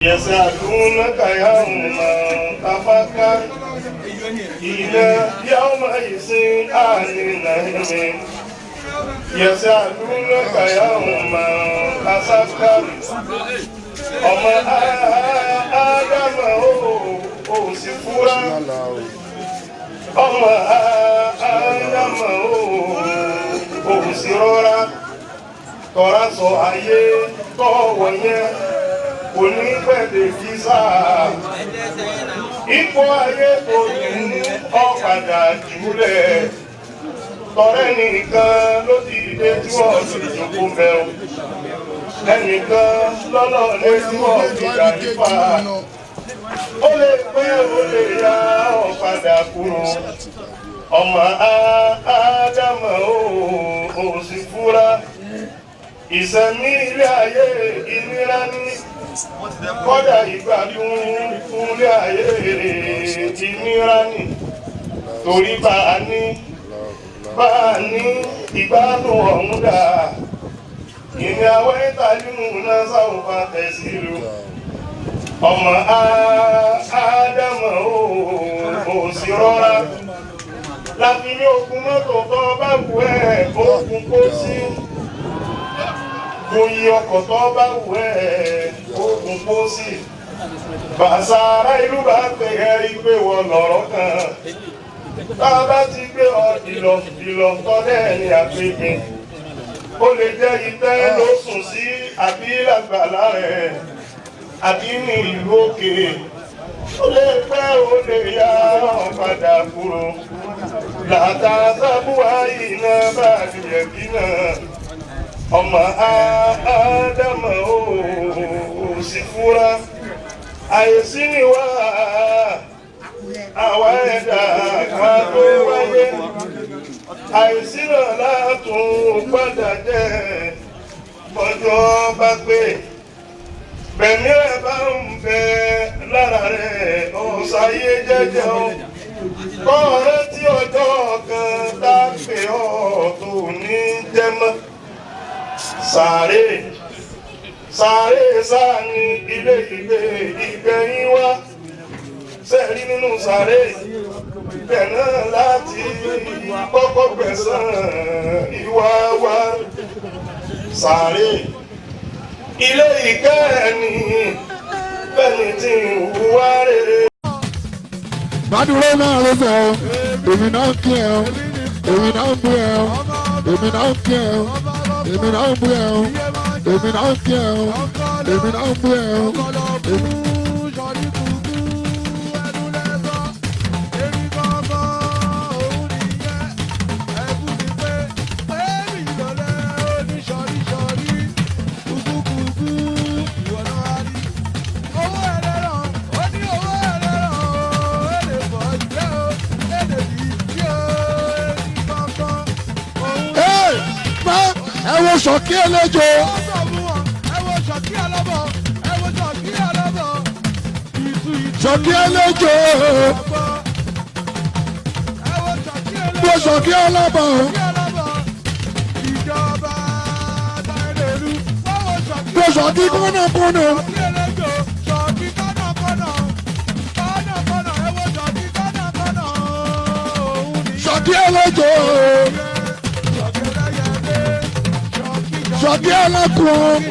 يسألونك يوم تفكر إلى يومئذ عن النعيم يسألونك يوم تسكر ọmọ Ádámà ò sì fura ọmọ Ádámà ò sì rọra tọ́ra sọ ayé tọ́wọ̀ yẹn kò ní pẹ̀lẹ́ físà ipò ayé tó ní ọ̀padà jùlẹ̀ tọrẹ nìkan ló dìde tí wọ́n fi jókòó mẹ́wọ́ ẹnìkan lọ́nà lé tí wọ́n fi dàrífà ó lè pẹ́ ó lè yá ọ̀padà kúrò ọmọ Ádámà ò sì fura ìsẹ̀mí ilé ayé ìnira ní kọ́dà ìgbádùn ilé ayé ìnira ní torí bá a ní ìgbádùn ọ̀hún dà ìní àwọn ìtàlímù náà sáwùfà tẹ̀sílù ọmọ Ádámà ò sì rọra láti ní ogun mọ́tò tó bá wù ẹ́ ogun kó sí gboyè ọkọ̀ tó bá wù ẹ́ ogun kó sí bàṣàrà ìlú bá pè é ìgbé wọ lọ́rọ̀ kan tá a bá ti gbé ọ ìlọ ìlọ tọ́lẹ̀ ní àgbègbè ó lè jẹ́ ìtẹ́ ló sùn sí àbí làgbàlá rẹ̀ àbí ní ìlú òkè ó lè pẹ́ ó lè yá padà kúrò làtà sábúwá iná bá àdìyẹ̀bí náà ọmọ Ádámà ò sì fura àìsí ni wá àwa ẹ̀dá ká tó wáyé àìsí náà látún padà jẹ́ bọ́jọ́ bá pé bẹ̀mí ẹ̀ bá ń bẹ lára rẹ̀ ọ̀sáyé jẹ́jẹ́ o kọ́ rántí ọjọ́ kan tá a pè ọ́ tó ní jẹ́mọ́ sàárè sàárè sáà ní ilé ìgbé ìgbẹ̀yìn wá sẹ́ẹ̀rí nínú sàárè ibẹ̀ náà láti kọ́kọ́ gbẹ̀san ìwà wa sàárè ilé ìkẹ́ ẹni bẹ́ẹ̀ni tí ń hùwà rere. Gbàdúrà náà ló sọ ọ́, èmi náà ń kí ẹ ọ́, èmi náà ń bú ẹ ọ́, èmi náà ń kí ẹ ọ́, èmi náà ń bú ẹ ọ́, èmi náà ń kí ẹ ọ́, èmi náà ń bú ẹ ọ́. Ẹ wo Ṣọ̀kí Ẹlẹ́jọ́. Ṣọ̀kí Ẹlẹ́jọ́. Wo Ṣọ̀kí Ọlọ́bọ̀. Wo Ṣọ̀kí kúnnàkúnnà. Ṣọ̀kí Ẹlẹ́jọ́. Ṣọ̀kí ẹlẹ́kùn.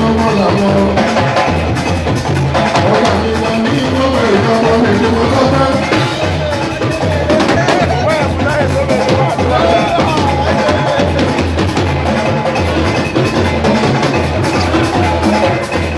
Ọmọ làwọn.